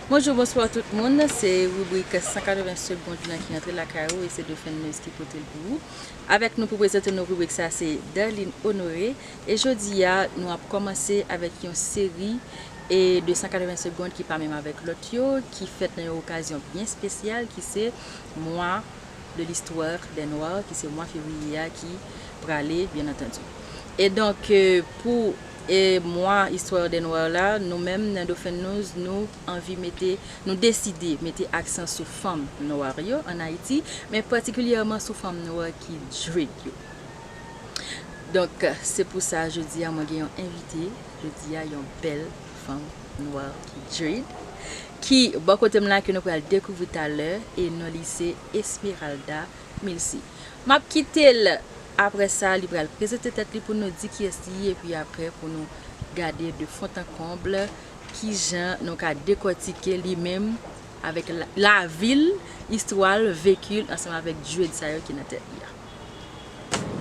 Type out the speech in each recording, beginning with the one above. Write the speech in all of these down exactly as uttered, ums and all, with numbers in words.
Bonjou, bonswa tout moun. Se ribrik san katreven segond lan ki rantre lakay ou e se Dauphine News ki pote l pou ou. Avèk nou pou prezante nou ribrik sa, se Darline Honoré. E jodi a, nou ap kòmanse avèk yon seri e de san katreven segond ki pa menm avèk lòt yo, ki fèt nan yon okazyon byen espesyal, ki se mwa de l'histoire des Noirs, ki se mwa fevriye a ki prale, byen antandi. E donk, e, pou, e, mwa Histoire des Noirs la, nou menm nan Dauphin News, nou anvi mete, nou deside mete aksan sou fanm nwa yo ann Ayiti, men patikilyèman sou fanm nwa ki dread yo. Donk, se pou sa, jodi a, mwen gen yon envite. Jodi a, yon bèl fanm nwa ki dread, ki bò kote m la, ke nou pral dekouvri talè, e non li se Esmeralda Milcé. M ap kite l, apre sa, li pral prezante tèt li pou nou, di kiyès li ye, epi apre, pou nou gade de fond en comble kijan nou ka dekòtike li menm avèk la, lavi l, istwa l, veki l, ansanm avèk dread sa yo ki nan tèt li a.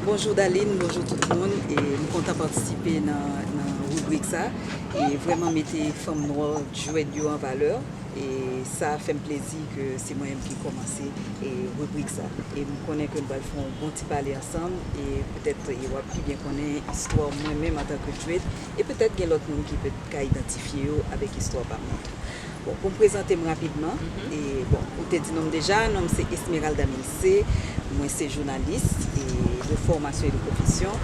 Bonjou Darline, bonjou tout moun. E m kontan patisipe nan, nan ribrik sa. E vrèman mete fanm nwa dread yo an valè. E sa fè m plezi ke se mwen menm ki kòmanse, e, ribrik sa. E m konnen ke nou pral fè yon bon ti pale ansanm. E petèt, e, w ap pi byen konnen istwa mwen menm antanke dread. E petèt gen lòt moun ki pèt ka idantifye yo avèk istwa pa m nan tou. Bon, pou m prezante m rapidman, e, bon, ou te di non m deja, non m se Esmeralda Milcé, mwen se jounalis, e, de fòmasyon e de pwofesyon,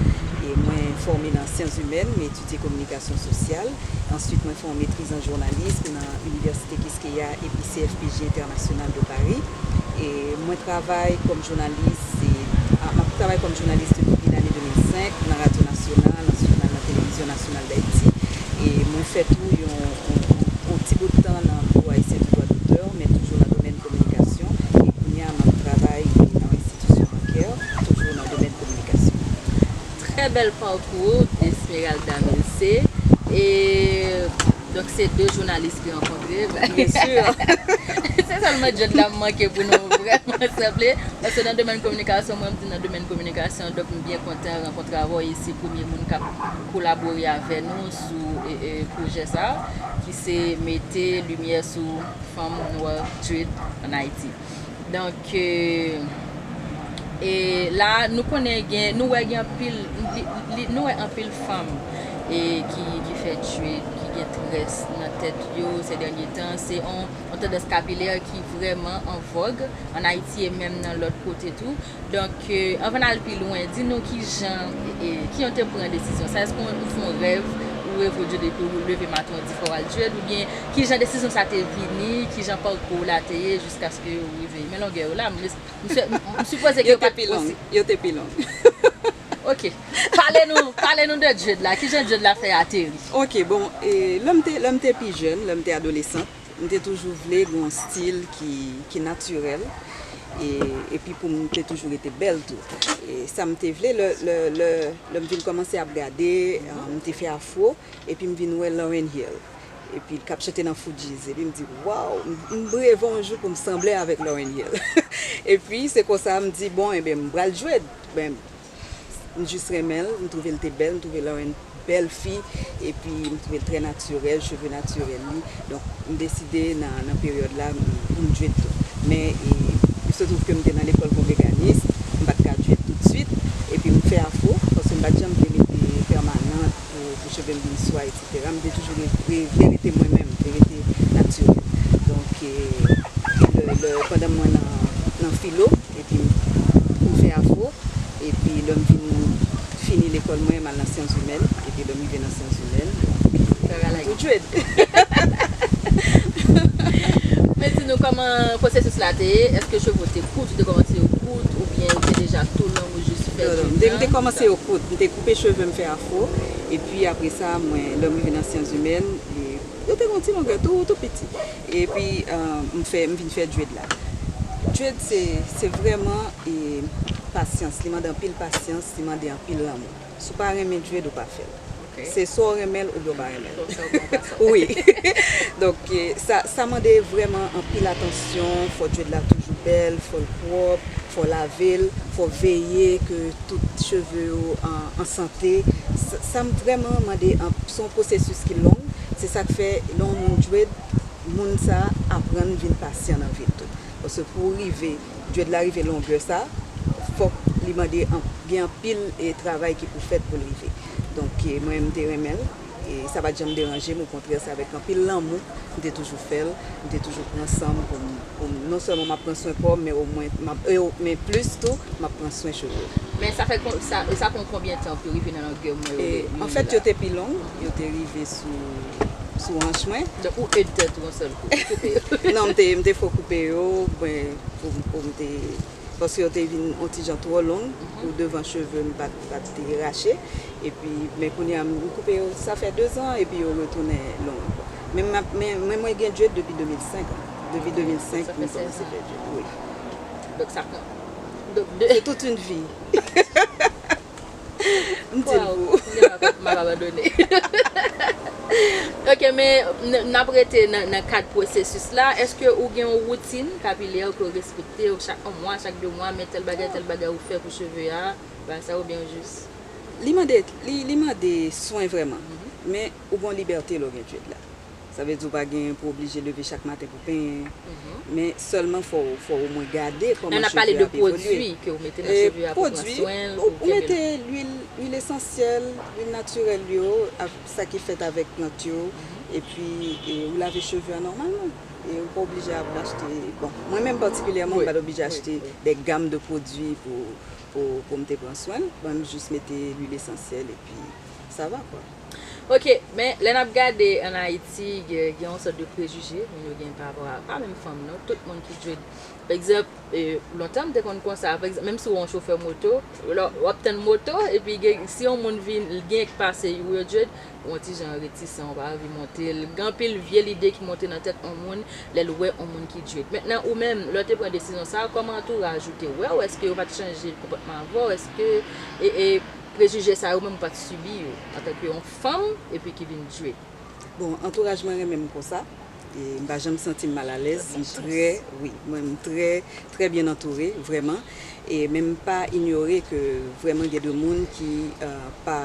e mwen fòme nan syans imèn, m etidye kominikasyon sosyal, answit mwen fè yon metriz an jounalis nan Inivèsite Quisqueya epi C F P J International de Paris, e mwen travay kòm jounalis, e, a, m ap travay kòm jounalis depi lane de mil senk nan Radyo Nasyonal, answit mwen al nan Televizyon Nasyonal Dayiti, e mwen fè tou yon, yon, yon ti bout tan nan Biwo Ayisyen di Dwa Dotè, men toujou nan domèn kominikasyon, e kounye a m ap travay nan yon enstitisyon bankè, toujou nan domèn kominikasyon. Trè bèl pakou, Esmeralda Milcé, e donk se de jounalis ki rankontre. Byen si. Se sèlman dread la m manke pou nou vrèman sanble. Paske nan domèn kominikasyon, mwen, m di nan domèn kominikasyon, donk m byen kontan rankontre avè w, e se premye moun k ap kolabore avè nou sou, e, e, pwojè sa, ki se mete limyè sou fanm nwa dread ann Ayiti. Donk, e, e la, nou konnen gen, nou wè gen anpil, li, li, nou wè anpil fanm, e, ki, ki fè dread, ki gen très nan tèt yo, se dènye tan, se on yon tandans kapilè ki vrèman an vòg ann Ayiti e menm nan lòt kote tou. Donk, e, anvan n al pi lwen, di nou kijan, e, e, kijan w te pran desizyon sa? Èske w, w fè yon rèv, ou reve w dread epi w leve maten w di fò w al dread, oubyen kijan desizyon sa te vini, kijan pakou w la te ye jiskaske w rive? Men longè yo la, m, m, m sipoze ke yo pa t posib. Yo te pi long. Ok. Pale nou, pale nou de dread la. Kijan dread la fè ateri? Ok, bon, e, lè m te, lè m te pi jèn, lè m te adolesant, m te toujou vle gen yon stil ki, ki natirèl, e, epi pou m te toujou rete bèl tou. E sa m te vle, lè, lè, lè, lè m vin kòmanse ap gade, e, m te fè afro, epi m vin wè Lauryn Hill. Epi l k ap chante nan Fugees, epi m di, waw, m, m reve yon jou pou m sanble avèk Lauryn Hill. Epi se konsa m di, bon, enben, m pral dread. Ben, m jis renmen l, m twouve l te bèl, m twouve Lauryn bèl fi, epi m twouve l trè natirèl, cheve natirèl li. Donk, m deside nan, nan peryòd la, m, pou m dread tou. Men, e, il se trouve ke m te nan lekòl kongreganis, m pa t ka dread toutswit, epi m fè afro, paske m pa t janm vle mete pèmanant pou, pou cheve m vin swa, etsetera. M te toujou re-, re-, vle rete mwen menm, vle rete natirèl. Donk, e, lè, lè, pandan mwen nan, nan filo, epi m, m fè afro, epi lè m vin fini lekòl mwen, m al nan syans imèn, epi lè m rive nan syans imèn, m tou dread. Men di nou kòman pwosesis la te ye, èske cheve w te kout, ou te kòmanse yo kout, oubyen ou te deja tou long, ou jis fè dread la? Non, non, m te, m te kòmanse yo kout, m te koupe cheve m, fè afro, epi apre sa, mwen, lè m rive nan syans imèn, e, yo te gen yon ti longè tou, tou piti. Epi, e, m fè, m vin fè dread la. Dread se, se vrèman, e, pasyans, li mande anpil pasyans, li mande anpil lanmou. Si w pa renmen dread, ou pa fè l. Ok. Se swa w renmen l oubyen w pa renmen l. Swa w fè l oubyen w pa fè l. Wi. Donk, e, sa, sa mande vrèman anpil atansyon, fò dread la toujou bèl, fò l pwòp, fò w lave l, fò w veye ke tout cheve yo an, an sante. Sa, sa m vrèman mande an, se yon pwosesis ki long. Se sa k fè, lè yon moun dread, moun sa aprann vin pasyan nan vi l tou. Paske pou w rive, dread la rive longè sa, fòk li mande an- gen anpil e travay ki pou fèt pou l rive. Donk, e, mwen, m te renmen l. E sa pa t janm deranje m, okontrè, se avèk anpil lanmou m te toujou fè l, m te toujou pran san m pou m, pou m, non sèlman m ap pran swen kò m, men omwen, m ap, e, men plis tou, m ap pran swen cheve m. Men sa fè kon- sa, sa pran konbyen tan pou yo rive nan longè mwen yo? E, anfèt, yo te pi long, yo te rive sou, sou hanch mwen. Donk, ou ed tèt ou yon sèl kou, ou koupe yo? Non, m te, m te fo koupe yo, mwen, pou, pou m te, paske yo te vin yon ti jan twò long pou devan cheve m pa t, pa t te rache. Epi, men kounye a, m koupe yo, sa fè dezan, epi yo retounen long ankò. Men, m ap- men, men mwen gen dread depi de mil senk an. Depi de mil senk, m kòmanse fè dread, wi. Donk, sa pran. Donk, de... Se toute une vie. M di l pou ou. Kounye a, m ap abandone. Ok, men n- n ap rete nan, nan kad pwosesis la. Èske ou gen yon woutin kapilè ke w respekte, ou chak yon mwa, chak de mwa, men tèl bagay, tèl bagay ou fè pou cheve a, bagay sa oubyen ou jis? Li mande, li, li mande swen vrèman, men ou gen yon libète lè w gen dread la. Sa vle di ou pa gen pou oblije leve chak maten pou penyen, men sèlman fò, fò omwen gade kòman cheve a ap evolye. Nan ap pale de pwodui ke ou mete nan cheve a pou pran swen l, pou fè byen. Ou mete lwil, lwil esansyèl, lwil natirèl yo, sa ki fèt avèk plant yo, epi, e, ou lave cheve a nòmalman. E ou pa oblije ap achte, bon, mwen menm patikilyèman, m pa t oblije achte de gam de pwodui pou, pou, pou m te pran swen l. Mwen, m jis mete lwil esansyèl epi sa va, kwa. Ok, men lè n ap gade ann Ayiti, gen, gen yon sòt de prejije moun yo gen pa rapò a, pa menm fanm non, tout moun ki dread. Pa egzanp, e, lontan m te konn konsa, pa egzanp, menm si w yon chofè moto, lè w ap tann moto, epi gen, si yon moun vin, gen k pase, ou yo dread, ou yon ti jan retisan, ou pa anvi monte l. Gen anpil vye lide ki monte nan tèt yon moun lè l wè yon moun ki dread. Mentnan, ou menm, lè w te pran desizyon sa a, kòman antouraj ou te wè w? Èske yo pa t chanje konpòtman avè w? Èske, e, e, prejije sa yo menm ou pa t sibi yo antanke yon fanm epi ki vin dread? Bon, antouraj mwen renmen m konsa. E m pa janm santi m malalèz. M trè, wi, mwen m trè, trè byen antoure, vrèman. E men m pa inyore ke vrèman gen de moun ki, e, pa,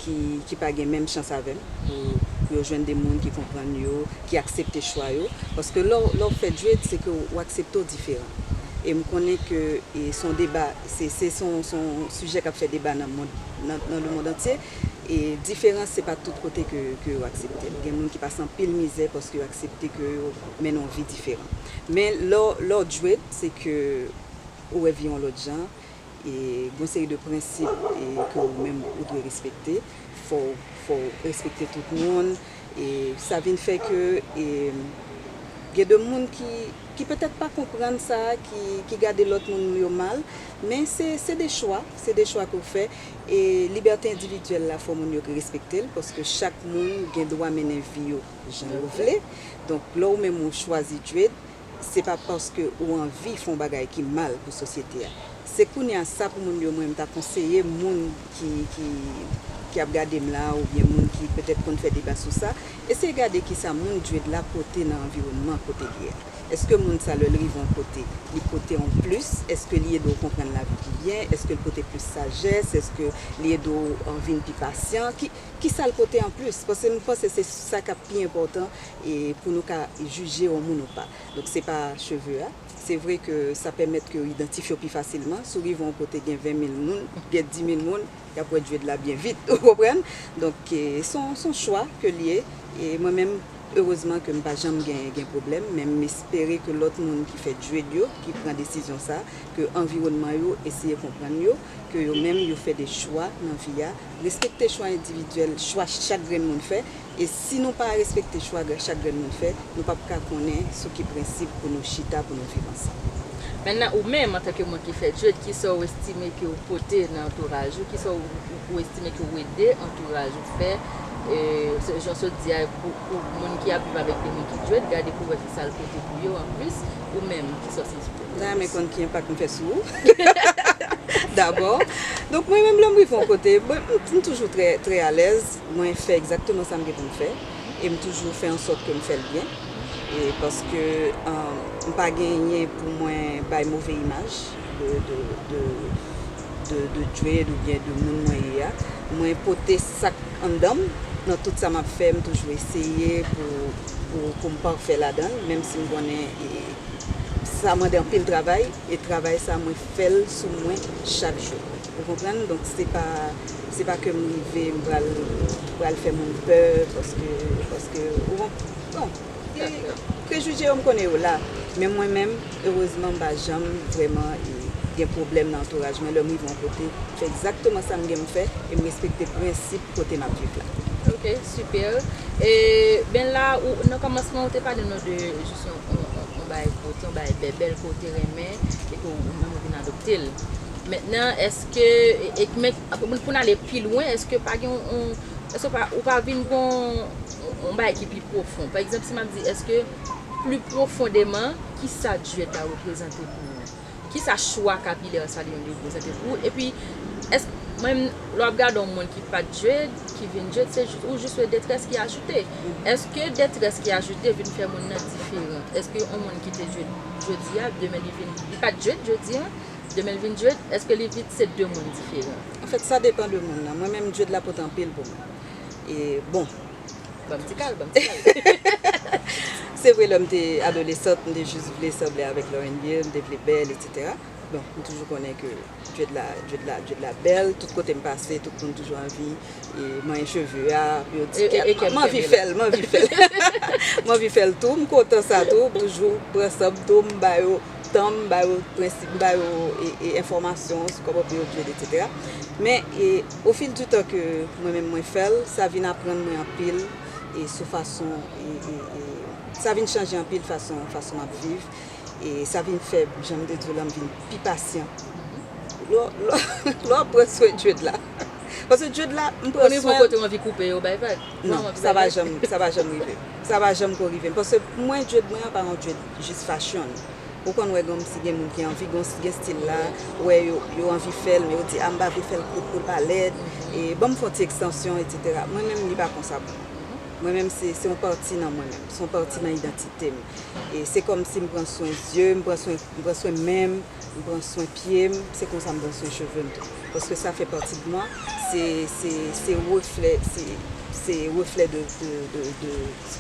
ki, ki pa gen menm chans avè m pou, pou yo jwenn de moun ki konprann yo, ki aksepte chwa yo. Paske lè w, lè w fè dread, se ke w aksepte w diferan. E m konnen ke, e, se yon deba, se, se, se yon, se yon sijè k ap fè deba nan mond, nan, nan lemonn antye. E diferans, se pa tout kote ke, ke yo aksepte l. Gen moun ki pase anpil mizè paske yo aksepte ke yo mennen yon vi diferan. Men lè w, lè w dread, se ke ou wè vi yon lòt jan, e gen yon seri de prensip, e ke ou menm ou dwe respekte. Fò, fò w respekte tout moun. E sa vin fè ke, e, gen de moun ki, ki petèt pa konprann sa, ki, ki gade lòt moun yo mal, men se, se de chwa, se de chwa ke w fè. E libète endividyèl la, fò moun yo respekte l, paske chak moun gen dwa mennen vi yo jan yo vle. Donk, lè w menm ou chwazi dread, se pa paske ou anvi fè yon bagay ki mal pou sosyete a. Se kounye a sa pou moun yo, mwen, m ta konseye moun ki, ki, ki ap gade m la, oubyen moun ki petèt konn fè deba sou sa, eseye gade kisa moun dread la pote nan anviwònman kote li ye a. Èske moun sa, lè l rive yon kote, li pote yon plis? Èske li ede w konprann lavi pi byen? Èske l pote plis sajès? Èske li ede w, e, vin pi pasyan? Ki, kisa l pote anplis? Paske m panse se sa k ap pi enpòtan, e, pou nou ka jije yon moun ou pa. Donk, se pa cheve a. Se vre ke sa pèmèt ke yo idantifye w pi fasilman. Si w rive yon kote gen ven mil moun, gen di mil moun, y ap wè dread la byen vit, ou konprann? Donk, e, se yon, se yon chwa ke l ye. E mwen menm, erezman ke m pa janm gen, gen pwoblèm, men m espere ke lòt moun ki fè dread yo, ki pran desizyon sa, ke anviwònman yo eseye konprann yo, ke yo menm yo fè de chwa nan vi a, respekte chwa endividyèl, chwa chak grenn moun fè, e si nou pa respekte chwa gr- chak grenn moun fè, nou p ap ka konnen sou ki prensip pou nou chita, pou nou viv ansanm. Mentnan, ou menm, antanke moun ki fè dread, kisa w estime ke w pote nan antouraj ou? Kisa w, ou, ou estime ke w ede antouraj ou fè? E, se, jan w sot di a, pou, pou moun ki ap viv avèk de moun ki dread, gade pou wè kisa l pote pou yo anplis, ou menm, kisa w santi w pote anplis? M ta renmen konn ki enpak m fè sou ou. Dabò. Donk, mwen menm, lè m rive yon kote, mwen, m, m toujou trè, trè alèz. Mwen fè egzakteman sa m gen pou m fè. E m toujou fè an sòt ke m fè l byen. E paske, um, m pa genyen pou mwen bay move imaj de, de, de, de, de dread oubyen de moun mwen ye a. Mwen pote sa k anndan m nan tout sa m ap fè. M toujou eseye pou pou, pou m pafè ladan l, menm si m konnen e, sa mande anpil travay, e travay sa mwen fè l sou mwen chak jou. Ou konprann? Donk se pa, se pa ke m rive, m pral, pral fè moun pè, paske, paske, ou konprann? Bon, e prejije yo, m konnen yo la, men mwen menm, erezman, m pa janm vrèman e, gen pwoblèm nan antouraj mwen. Lè m rive yon kote, m fè egzakteman sa m gen m fè, e m respekte prensip kote m ap viv la. Ok, sipè. E, ben la, ou, nan kòmansman, ou te pale nou de jis yon, yon, yon, yon bagay kote, yon bagay bèbèl ke w te renmen, e ke w, ou menm ou vin adopte l. Mentnan, èske, e, e, men, pou, pou n ale pi lwen, èske pa gen yon, yon, èske pa, ou pa vin gen yon, yon bagay ki pi pwofon? Pa egzanp, si m ap di, èske pli pwofondeman, kisa dread la reprezante pou ou? Kisa chwa kapilè sa li menm li reprezante pou ou? Epi, èske, mwen, lè w ap gade yon moun ki pa t dread, ki vin dread, se jis, ou jis wè detrès ki ajoute. Èske detrès ki ajoute vin fè moun nan diferan? Èske yon moun ki te dread jodi a, demen li vin, li pa t dread jodi a, demen l vin dread, èske li vin se de moun diferan? Anfèt, sa depann de moun nan. Mwen menm, dread la pote anpil pou mwen. E, bon, Ban m ti kal, ban m ti kal. Se vre, lè m te adolesant, m te jis vle sanble avèk Lauryn Hill, m te vle bèl, etsetera. Bon, m toujou konnen ke dread la, dread la, dread la bèl, tout kote m pase, tout moun toujou anvi e, manyen cheve a, yo di, kèt, m anvi fè l, m anvi fè l. M anvi fè l tou, m kontan sa tou, m toujou pran san m tou, m ba yo tan m, m ba yo prensip, m ba yo e, e, enfòmasyon sou kòman pou yo dread, etsetera. Men, e, ofiditan ke mwen menm mwen fè l, sa vin aprann mwen anpil e sou fason, e, e, e, sa vin chanje anpil fason, fason m ap viv. E sa vin fè, jan m te di w la, m vin pi pasyan. Lè w, lè w, lè w ap pran swen dread la. Paske dread la, m pran swen. Ou rive yon kote w anvi koupe yo, bay vag. Non, sa pa janm, sa pa janm rive m. Sa pa janm ko rive m. Paske pou mwen, dread mwen an pa yon dread jis fashion. Ou konn wè kòmsi gen moun ki anvi, gen, gen stil la, wè yo, yo anvi fè l, men yo di, a, m pa vle fè l kout pou l pa lèd. E ban m fè yon ti ekstansyon, etsetera. Mwen menm, li pa konsa pou mwen. Mwen menm, se, se yon pati nan mwen menm. Se yon pati nan idantite m. E se kòmsi m pran swen zye m, m pran swen, m pran swen men m, m pran swen pye m, se konsa m pran swen cheve m tou. Paske sa fè pati de mwen, se, se, se reflè, se, se reflè de, de, de, de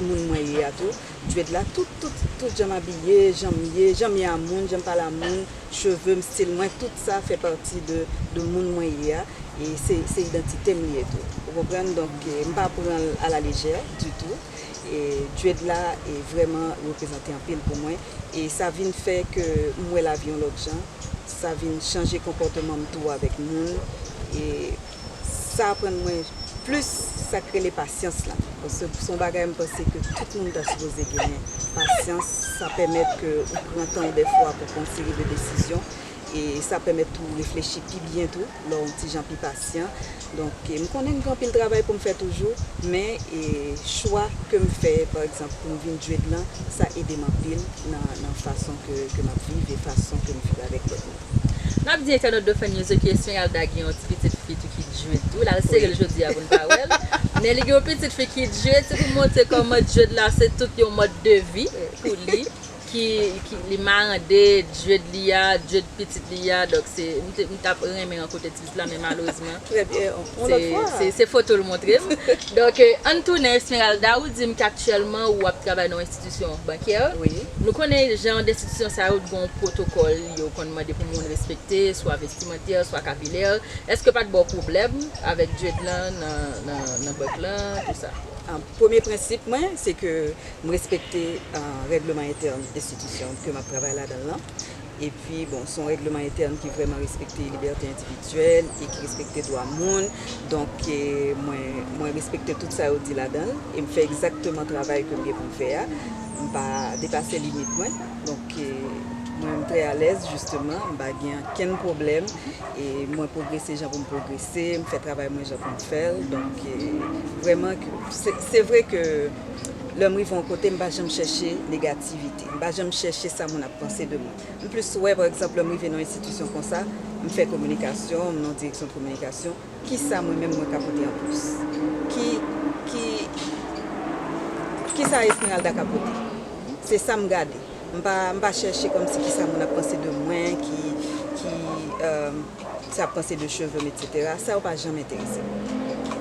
moun mwen ye a tou. Dread la, tout, tout, tout jan m abiye, jan m ye, jan m ye a moun, jan m pale a moun, cheve m, stil mwen, tout sa fè pati de, de moun mwen ye a. E se, se idantite m li ye tou. Ou konprann? Donk, e, m pa pran l a la lejè ditou. E dread la e vrèman reprezante anpil pou mwen. E sa vin fè ke m wè lavi yon lòt jan. Sa vin chanje konpòteman m tou avèk moun. E sa aprann mwen plis sa k rele pasyans la. Paske se yon bagay m panse ke tout moun ta sipoze genyen. Pasyans, sa pèmèt ke ou pran tan w dèfwa pou pran yon seri de desizyon. E sa pèmèt tou w reflechi pi byen tou, lè w yon ti jan pi pasyan. Donk, e, m konnen m gen anpil travay pou m fè toujou, men, e, chwa ke m fè, pa egzanp, pou m vin dread lan, sa ede m anpil nan, nan fason ke, ke m ap viv e fason ke m viv avèk lòt moun. N ap di entènot Dofèn News yo ke Esmeralda gen yon ti pitit fi tou ki dread tou. L al sere l jodi a pou n pa wè l. Men li gen yon pitit fi ki dread, se pou montre kòman dread la se tout yon mòd de vi pou li. Ki, ki li marande dread li a, dread pitit li a, donk se, m te, m t ap renmen rankontre ti pitit la, men malerezman, Trè byen, yon lòt fwa. Se, se, se foto l montre m. Donk, e, ann tounen, Esmeralda, ou di m ke aktyèlman ou ap travay nan yon enstitisyon bankyè. Wi. Nou konnen jan de enstitisyon sa yo gen yon pwotokòl, yo konn mande pou moun respekte, swa vestimantè, swa kapilè. Èske pa t ba w pwoblèm avèk dread lan nan, nan, nan bank lan, tou sa? A, premye prensip mwen, se ke m respekte, e, règleman entèn enstitisyon ke m ap travay ladan l lan. Epi, bon, se yon règleman entèn ki vrèman respekte libète endividyèl e ki respekte dwa moun. Donk, e, mwen, mwen respekte tout sa yo di ladan l e m fè egzakteman travay ke m gen pou m fè a. M pa depase limit mwen. Donk, e, mwen, m trè alèz, jisteman, m pa gen okenn pwoblèm. E mwen pwogrese jan pou m pwogrese, m fè travay mwen jan pou m fè l. Donk, e, vrèman, ke, se, se vre ke lè m rive yon kote, m pa janm chèche negativite. M pa janm chèche sa moun ap panse de mwen. M plis wè, pa egzanp, lè m rive nan yon enstitisyon konsa, m fè kominikasyon, m nan yon direksyon de kominikasyon, kisa mwen menm mwen ka pote anplis? Ki, ki, kisa Esmeralda ka pote? Se sa m gade. M pa, m pa chèche kòmsi kisa moun ap panse de mwen, ki, ki, e, sa ap panse de cheve m, etsetera. Sa yo pa janm enterese m.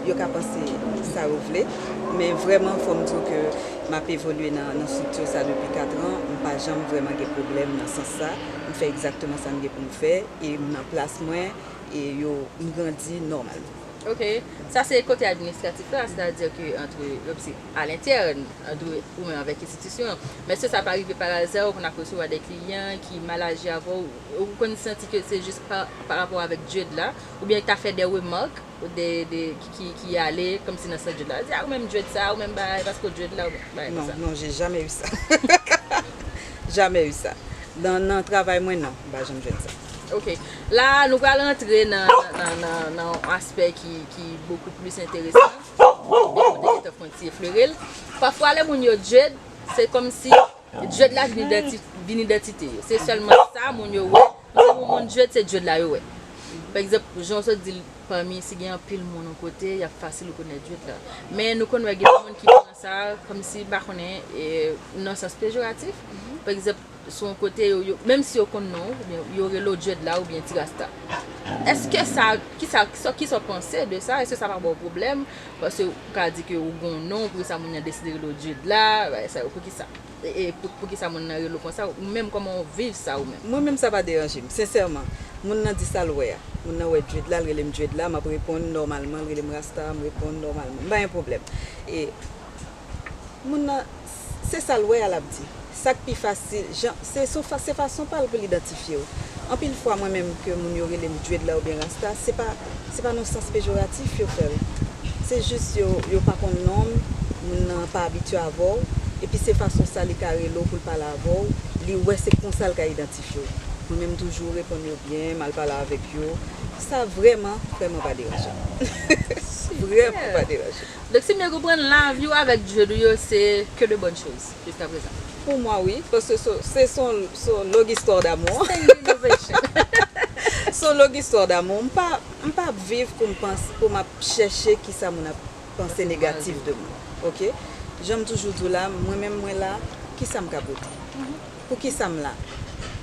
Yo ka panse sa yo vle, men vrèman, fò m di w ke m ap evolye nan, nan estrikti sa depi kat an. M pa janm vrèman gen pwoblèm nan sans sa. M fè egzakteman sa m gen pou m fè, e m nan plas mwen, e yo, m grandi nòmalman. Ok. Sa se kote administratif la, sètadi ke antre, se a lentèn, antre ou menm avèk enstitisyon an. Men èske sa pa rive pa aza, ou konn ap resevwa de kliyan ki mal aji avè w, ou konn santi ke se jis pa, pa rapò avèk dread la, oubyen ta fè de remak de, de, ki, ki, ki ale kòmsi nan sans dread la, di, ah, ou menm dread sa, ou menm bagay, paske w dread la, ou bagay Non, konsa. Non, j'ai jamais eu ça. Jamais eu ça. Nan, nan travay mwen, non, m pa janm jwenn sa. Ok. La, nou pral antre nan, nan, nan, nan yon aspè ki, ki bokou plis enteresan. Kote ki t ap fè yon ti eflere l. Pafwa, lè moun yo dread, se kòmsi dread la vin identi, vin idantite yo. Se sèlman sa moun yo wè. Lè yon moun dread, se dread la yo wè. Pa egzanp, jan w sot di l, pami, si gen anpil moun yon kote, y ap fasil rekonèt dread la. Men nou konn wè gen moun ki pran sa kòmsi, m pa konnen, e, nan sans pejoratif. Pa egzanp, sou yon kote, yo, yo, menm si yo konn non w, oubyen yo rele w dread la, oubyen ti rasta. Èske sa, kisa, kisa, kisa w panse de sa? Èske sa pa ba w pwoblèm? Paske ou ka di ke ou gen yon non, poukisa moun nan deside rele w dread la, bagay sa yo, poukisa? E, e pou, poukisa moun nan rele w konsa? Ou menm, kòman w viv sa ou menm? Mwen menm, sa pa deranje m, sensèman. Moun nan di sa l wè a. Moun nan wè dread la, l rele m dread la, m ap reponn nòmalman, l rele m rasta, m reponn nòmalman. M pa gen pwoblèm. E moun nan, se sa l wè a l ap di. Sa k pi fasil, jan, se, se, se fason pa l pou l idantifye w. Anpil fwa, mwen menm, ke moun yo rele m dread la oubyen rasta, se pa, se pa nan sans pejoratif yo fè l. Se jis yo, yo pa konn non m, moun nan pa abitye avè w, epi se fason sa li ka rele w pou l pale avè w, li wè se konsa l ka idantifye w. Mwen menm, m toujou reponn yo byen, m al pale avèk yo. Sa vrèman, vrèman pa deranje m. Vrèman pa deranje m. Donk, si m byen konprann, lavi w avèk dread ou yo, se que de bonnes choses, jusqu'à présent. Pou mwen, wi, paske se, se, se yon, se yon long histoire d'amour. Standing ovation. Se yon long histoire d'amour. M pa, m pa ap viv pou m panse, pou m ap chèche kisa moun ap panse negatif de mwen. Ok? Jan m toujou di w la, mwen menm, mwen la, kisa m ka pote? Poukisa m la?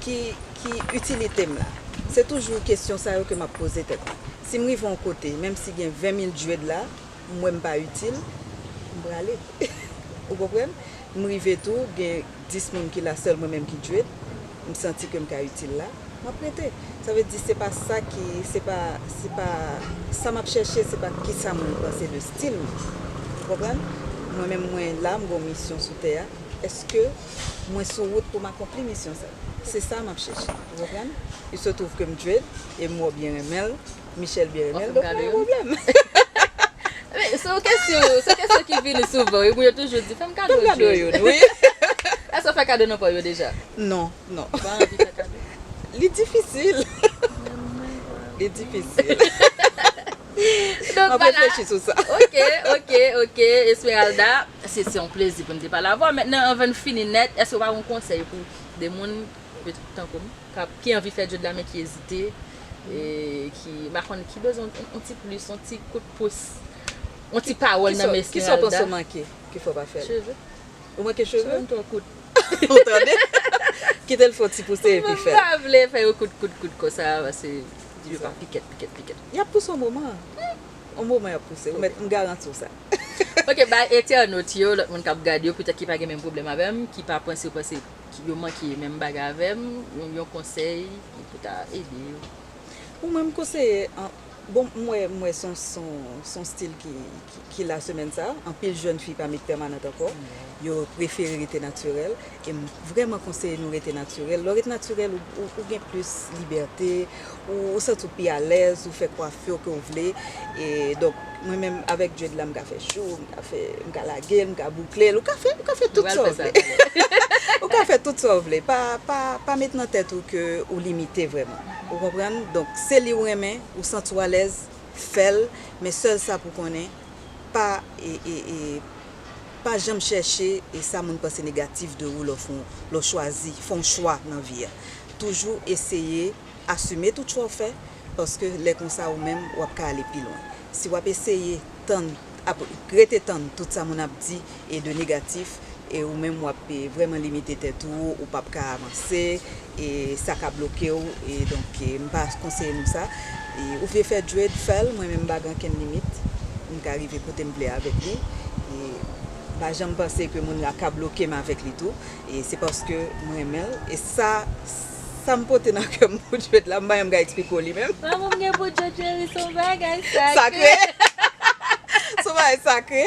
Ki, ki itilite m la? Se toujou kesyon sa yo ke m ap poze tèt mwen. Si m rive yon kote, menm si gen ven mil dread la, m wè m pa itil, m prale. Ou konprann? M rive tou, gen dis moun ki la, sèl mwen menm ki dread, m santi ke m ka itil la, m ap rete. Sa vle di, se pa sa ki, se pa, se pa, sa m ap chèche, se pa kisa moun panse de stil mwen. Ou konprann? Mwen menm, mwen la, m gen yon misyon sou tè a. Èske mwen sou wout pou m akonpli misyon sa? Se sa m ap chèche. Ou konprann? Il se trouve ke m dread, e m wè w byen renmen l, Michel byen renmen l, donk pa gen pwoblèm. Men, se yon kesyon, se yon kesyon ki vini souvan, wi, moun yo toujou di, fè m kado youn. Fè m kado youn, wi. Èske w fè kado nan pa w yo deja? Non, non. Ou pa anvi fè kado? Li difisil. Li difisil. Donk, m ap reflechi sou sa. Ok, ok, ok, Esmeralda, se, se yon plezi pou n te pale avè w. Mentnan, anvan n fini nèt, èske w pa gen yon konsèy pou de moun, tankou m, k ap, ki anvi fè dread la, men ki ezite, e ki, m pa konn, ki bezwen yon, yon ti plis, yon ti kout pous, yon ti pawòl nan men Esmeralda. Kisa w panse w manke, ki fè w pa fè l? Cheve. Ou manke cheve? Cheve m twò kout. Ou tande? Kite l fè yon ti pouse epi fè l. Mwen pa vle fè yo kout, kout, kout konsa, paske yo pa pikèt, pikèt, pikèt. Y ap pouse yon moman. Yon moman y ap pouse. Ou mèt, m garanti w sa. Ok, bay entènot yo, lòt moun k ap gade yo, petèt ki pa gen menm pwoblèm avè m, ki pa panse, yo panse yo manke menm bagay avè m, yon, yon konsèy ki pou ta ede yo. Bon, mwen, m konseye, an, bon, m wè, m wè se yon, se yon, se yon stil ki, ki, ki la semèn sa. Anpil jèn fi pa met pèmanant ankò. Yo prefere rete natirèl. E m vrèman konseye nou rete natirèl. Lè w ret natirèl, ou, ou, ou gen plis libète, ou, ou santi w pi alèz, ou fè kwafi w ke w vle. E donk, mwen menm, avèk dread la, m ka fè chou, m ka fè, m ka lage l, m ka boukle l, ou ka fè, ou ka fè tout sa w vle. Ou ka fè tout sa w vle. Pa, pa, pa met nan tèt ou ke ou limite vrèman. Ou konprann? Donk, se li w renmen, ou santi w alèz, fè l, men sèl sa pou konnen, pa, e, e, e, pa janm chèche e sa moun panse negatif de ou lè w fè yon, lè w chwazi, fè yon chwa nan vi a. Toujou eseye asime tout chwa w fè, paske lè konsa ou menm, w ap ka ale pi lwen. Si w ap eseye tann, ap rete tann tout sa moun ap di e de negatif, e ou menm w ap, e, vrèman limite tèt ou, ou p ap ka avanse, e sa ka bloke w, e donk, e m pa konseye nou sa. E ou vle fè dread, fè l, mwen menm m pa gen okenn limit. m ka rive kote m vle avèk li. E m pa janm panse ke moun la ka bloke m avèk li tou. E se paske m renmen l. E sa, sa m pote nan kè m pou Djed la, m pa menm ka eksplike w li menm. Lanmou m gen pou Djed Jerry se yon bagay sakre. Sakre. Se yon bagay sakre.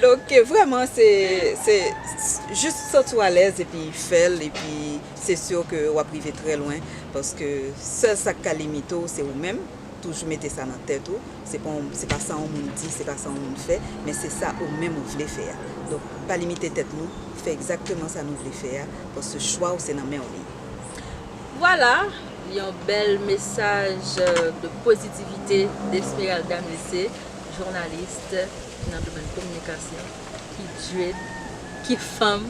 Donk, vrèman, se, se jis santi w alèz epi fè l, epi se si ke w ap rive trè lwen, paske sèl sa k ka limite w, se ou menm. Toujou mete sa nan tèt ou. Se pa, se pa sa yon moun di, se pa sa yon moun fè, men se sa ou menm ou vle fè a. Donk, pa limite tèt nou, fè egzakteman sa nou vle fè a, paske chwa w se nan men w li ye. Vwala, yon bèl mesaj, euh, de pozitivite de Esmeralda Messe, jounalis nan domèn kominikasyon, ki Djed, ki fanm.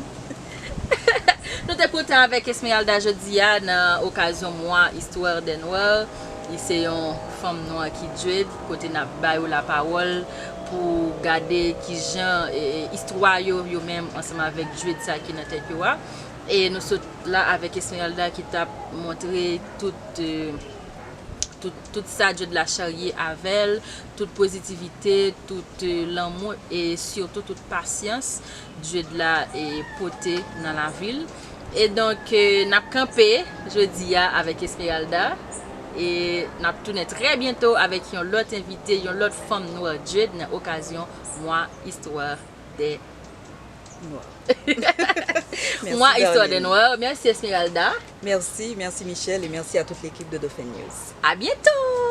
Nou te kontan avèk Esmeralda jodi a nan okazyon mwa Histoire des Noirs. Li se yon fanm nwa ki Djed, kote n ap ba yo lapawòl pou gade kijan, e, e, istwa yo, yo menm, ansanm avèk Djed sa ki nan tèt yo a. E nou sot la avèk Esmeralda ki t ap montre tout, e, tout, tout sa Djed la charye avè l, tout pozitivite, tout, e, lanmou e sitou tout pasyans Djed la, e, pote nan lavi l. E donk, e, n ap kanpe jodi a avèk Esmeralda. E n ap tounen trè byento avèk yon lòt envite, yon lòt fanm nwa Djed nan okazyon mwa Histoire des Noirs. Mwa Histoire des Noirs. Mèsi Esmeralda. Merci, merci Michel et merci à toute l'équipe de Dauphin News. À bientôt.